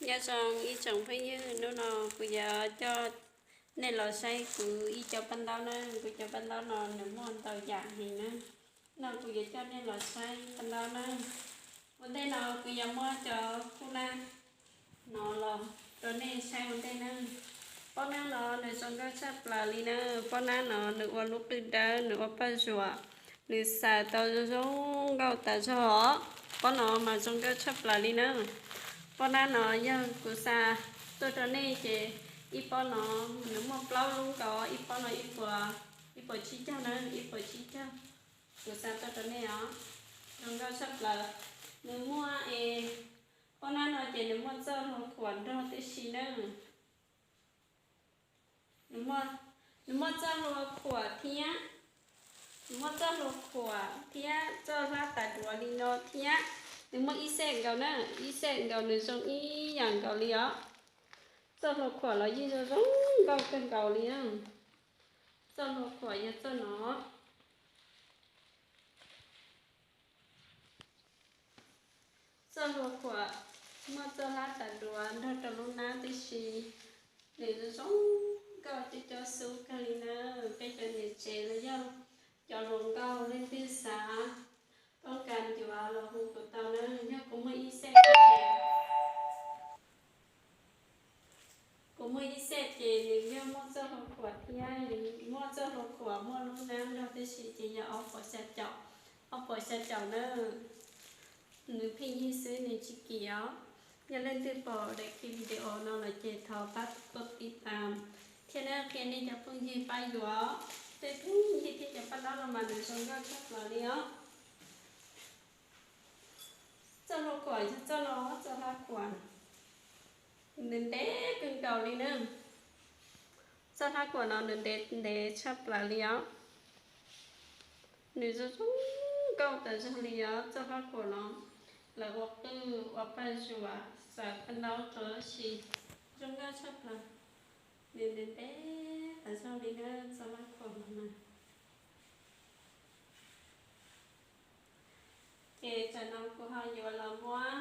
Nyob zoo ib tsoom phooj ywg, hnub no kuv yuav coj nej los saib kuv ib co paj ntaub na. Kuv cov paj ntaub no nws muaj ntau yam heev na. No kuv yuav coj nej los saib paj ntaub na. Ua ntej no kuv yuav muab cov khuj nab no los rau nej saib ua ntej na. Pob nab no nws zoo nkauj tshaj plaws li na. Pob nab no nws ua lub qwj dawb, nws ua paj zuam, nws xaws tau zoo nkauj tas zog os. Pob no mas zoo nkauj tshaj plaws li na. Pob nab no yog kuv xa tuaj rau nej ces ib pob no nws muaj plaub lub nkaus, ib pob no ib puas, ib puas tsib caug na, ib puas tsib caug. Kuv xa tuaj rau nej os, zoo nkauj tshaj plaws. Nws muaj es, pob nab no ces nws muaj txoj hlua khuam nrog tib si na. Nws muaj txoj hlua khuam thiab, nws muaj txoj hlua khuam thiab txoj hlab tas duav li no thiab. Nws muaj ib xej nkaus na, ib xej nkaus nws zoo ib yam nkaus li os. Txoj hlua khuam los yeej zoo zoo nkauj kawg nkaus li na. Txoj hlua khuam yog txoj no. Txoj hlua khuam muaj txoj hlab tas duav nrog rau lub nab tib si. Nws zoo zoo nkauj coob coob xub kawg li na. Peb cov niam tsev los yog cov hluas nkauj leej twg xav toob kas yuav los hu kuv tau na. Yog kuv muaj ib xej, kuv muaj ib xej ces nws yog muaj txoj hlua khuam thiab, muaj txoj hlua khuam muaj lub nab nrog tib si ces yog ob puas xya caum, ob puas xya caum na. Nws pheej yig xwb nws tsis kim os. Yog leej twg pom daim video no lawm ces thov pab kov tib tas thiab na, qhia nej cov phooj ywg pab yuav. Tej phooj ywg thiab cov paj ntaub no mas nws zoo nkauj tshaj plaws li os. Txoj hlua khuam yog txoj no, txoj hlab khuam nws ntev kawg nkaus li na. Txoj hlab khuam no nws ntev ntev tshaj plaws li os. Nws zoo zoo nkauj tas zog li os txoj hlab khuam no. Lawv ua qwj ua paj zuam xaws paj ntaub rau tab sis zoo nkauj tshaj plaws. Nws ntev ntev tas zog li na txoj hlab khuam no na. Ces tam no kuv ho yuav los muab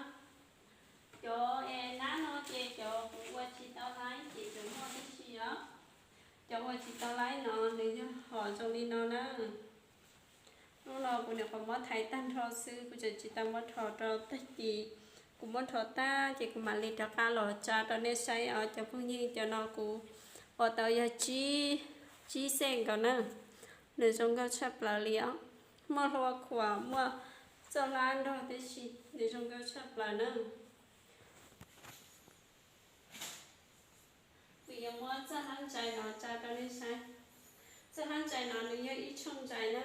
cov es nab no ces cov kuv ua tsis tau laib ces cov muaj tib si os. Cov ua tsis tau laib no nws yog hom zoo li no na. Hnub no kuv nyuam qhuav muab thaiv tag nrho xwb, kuv tseem tsis tau muab rho rau tag kis. Kuv muab rho tag ces kuv mam li rov qab los tsa rau nej saib os cov phooj ywg. Cov no kuv ua tau yog tsib, tsib xees nkaus na. Nws zoo nkauj tshaj plaws li os. Muaj hlua khuam, muaj txoj hlab nrog tib si, nws zoo nkauj tshaj plaws na. Kuv yuav muab txoj hlab ntsais no tsa rau nej saib. Txoj hlab ntsais no nws yog ib tshooj ntsais na.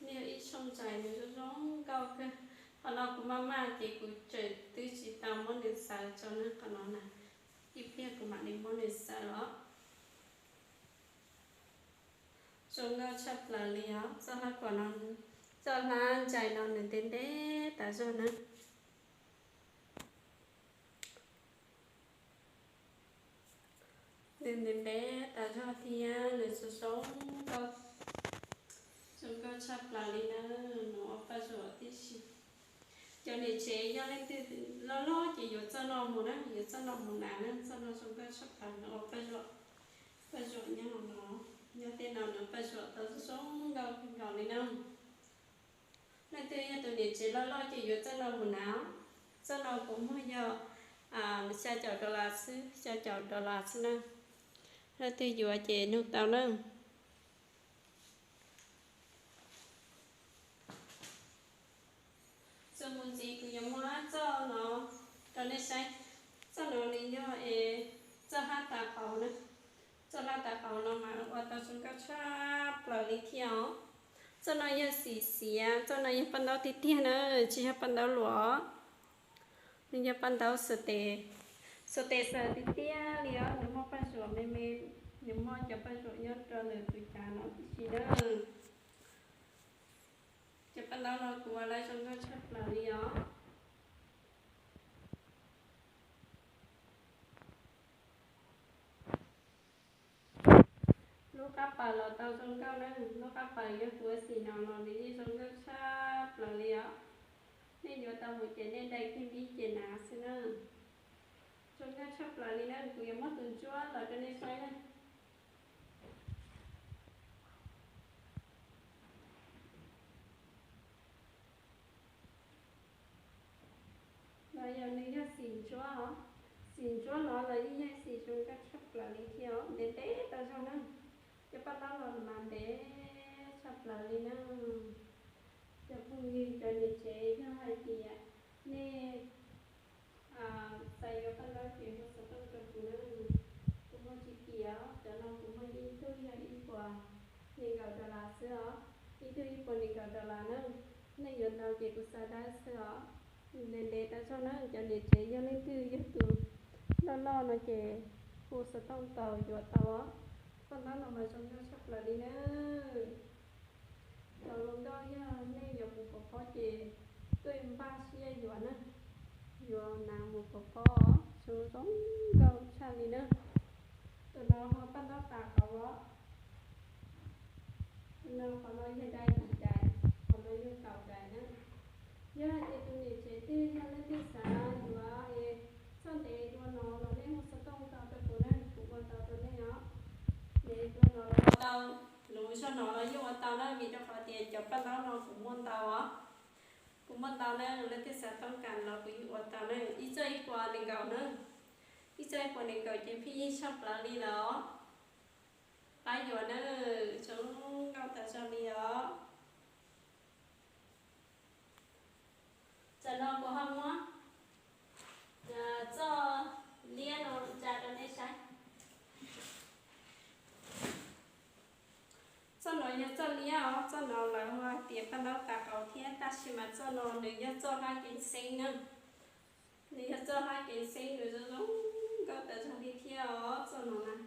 Nws yog ib tshooj ntsais, nws zoo zoo nkauj kawg. Qhov no kuv maj maj ces kuv tseem twb tsis tau muab nws xaws tso na, qhov no na. Ib pliag kuv mam li muab nws xaws os. Zoo nkauj tshaj plaws li os, txoj hlab khuam no, txoj hlab ntsais no nws ntev ntev tas zog na. Nws ntev ntev tas zog thiab nws zoo zoo nkauj, zoo nkauj tshaj plaws li na, nws ua paj zuam tib si. Cov niam tsev yog leej twg loj loj ces yuav txoj no mus na, yuav txoj no mus hnav na, txoj no zoo nkauj tshaj plaws, nws ua paj zuam, paj zuam nyob hauv no, nyob tej no nws paj zuam tau zoo zoo nkauj kawg nkaus li na. Leej twg yog tus niam tsev loj loj ces yuav txoj no mus hnav. Txoj no kuv muag yog xya caum dollar xwb, xya caum dollar xwb na. Leej twg yuav ces nug tau na. Txuas mus ntxiv kuv yuav muab txoj no rau nej saib. Txoj no nws yog es txoj hlab tav qauv na. Txoj hlab tav qauv no mas ua tau zoo nkauj tshaj plaws li thiab os. Txoj no yog xim xiav, txoj no yog paj ntaub tiag tiag na, tsis yog paj ntaub luam os. Nws yog paj ntaub xaws tes, xaws tes xaws tiag tiag li os. Nws muaj paj zuam me me, nws muaj cov paj zuam nyob rau ntawm tus cav no tib si na. Cov paj ntaub no kuv ua lawv zoo nkauj tshaj plaws li os. Lub qab pawg los tau zoo nkauj na, lub qab pawg yog kuv ua xim no los nws yeej zoo nkauj tshaj plaws li os. Nej yuav Mus ces nej dai kiag npib ces hnav xwb na. Zoo nkauj tshaj plaws li na, kuv yuav muab tus ntsuab los rau nej saib na. No yog nws yog xim ntsuab os. Xim ntsuab no los yeej yog xim zoo nkauj tshaj plaws li thiab os, ntev ntev tau zog na. Cov paj ntaub no mas ntev tshaj plaws li na. Cov phooj ywg cov niam tsev, yog hais tias nej xav yuav paj ntaub ces hu xov tooj rau kuv na. Kuv muag tsis kim os, cov no kuv muag ib tug yog ib puas nees nkaum dollar xwb os, ib tug ib puas nees nkaum dollar na. Nej yuav ntau ces kuv xa dawb xwb os. Ntev ntev tau zog na, cov niam tsev yog leej twg yog tus loj loj no ces hu xov tooj tau yuav tau os. Paj ntaub no mas zoo nkauj tshaj plaws li na. Cov hluas nkauj yog nej yuav mus pov pob ces tuaj npaj siab yuav na, yuav hnav mus pov pob, zoo zoo nkauj tshaj li na. Tus no ho paj ntaub tas qauv os. Tus no qhov no yog dai yim dais, qhov no yog kaum dais na. Yog hais tias tus niam tsev twg yog leej twg xav yuav es txoj ntev dua no los nej hu xov tooj tau rau kuv na, kuv ua tau rau nej os. Ntev dua no los ua tau, luv zog no los yeej ua tau na, vim rau qhov tias cov paj ntaub no kuv muaj ntau os. Kuv muaj ntau na, leej twg xav toob kas los kuv yeej ua tau na, ib txoj ib puas nees nkaum na. Ib txoj ib puas nees nkaum ces pheej yig tshaj plaws li lawm os. Pab yuav na, zoo nkauj tas zog li os. Tam no kuv ho muab txoj liab no tsa rau nej saib. Txoj no yog txoj liab os, txoj no lawv hu hais tias paj ntaub tas qauv thiab, tab sis mas txoj no nws yog txoj hab kev xeeb na. Nws yog txoj hab kev xeeb, nws zoo zoo nkauj tas zog li thiab os, txoj no na.